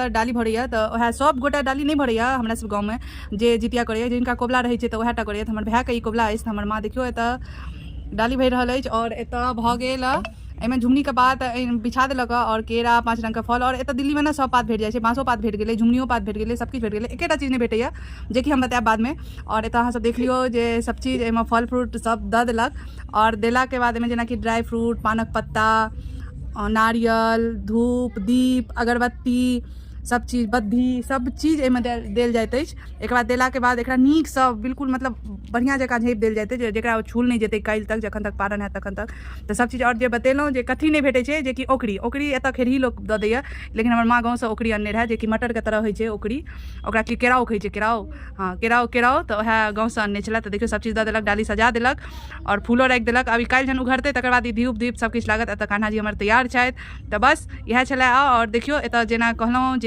एतऽ डाली भरैया तऽ वएह सब गोटा डाली नहि भरैया हमरा सब गाँवमे जे जितिया करैया जिनका कोबला रहै छै तऽ वएह टा करैया तऽ हमर भायके ई कोबला अछि तऽ हमर माँ देखियौ एतऽ डाली भरि रहल अछि आओर एतऽ भऽ गेल एहिमे झुमनीके पात बिछा देलक आओर केरा पाँच रङ्गके फल आओर एतऽ दिल्लीमे ने सब पात भेट जाइ छै बाँसो पात भेट गेलै झुमनियो पात भेट गेलै सब किछु भेट गेलै एकेटा चीज नहि भेटैया जेकि हम बतायब बादमे। आओर एतऽ अहाँ सब देख लियौ जे सब चीज एहिमे फल फ्रूट सब दऽ देलक आओर देलाके बाद एहिमे जेनाकि ड्राइ फ्रूट पानक पत्ता नारियल धूप दीप अगरबत्ती सब चीज बद्धी सब चीज एहिमे देल जाइत अछि। एकर बाद देलाके बाद एकरा नीकसँ बिल्कुल मतलब बढ़िआँ जकाँ झाँपि देल जाइत अछि जकरा ओ छूल नहि जेतै काल्हि तक जखन तक पारन हैत तखन तक। तऽ सब चीज आओर जे बतेलहुँ जे कथी नहि भेटै छै जेकि ओकरी ओकरी एतऽ खेरही लोक दऽ दैए लेकिन हमर माँ गाँवसँ ओकरी अनने रहए जेकि मटरके तरह होइ छै ओकरी ओकरा की केराउ कहै छै केराउ हँ केराउ केराउ तऽ वएह गाँवसँ अनने छलै तऽ देखियौ सब चीज दऽ देलक डाली सजा देलक आओर फूलो राखि देलक अभी काल्हि जहन उघरतै तकर बाद ई धूप दीप सब किछु लागत एतऽ कान्हा जी हमर तैयार छथि। तऽ बस इएह छलै। आओर देखियौ एतऽ जेना कहलहुँ जे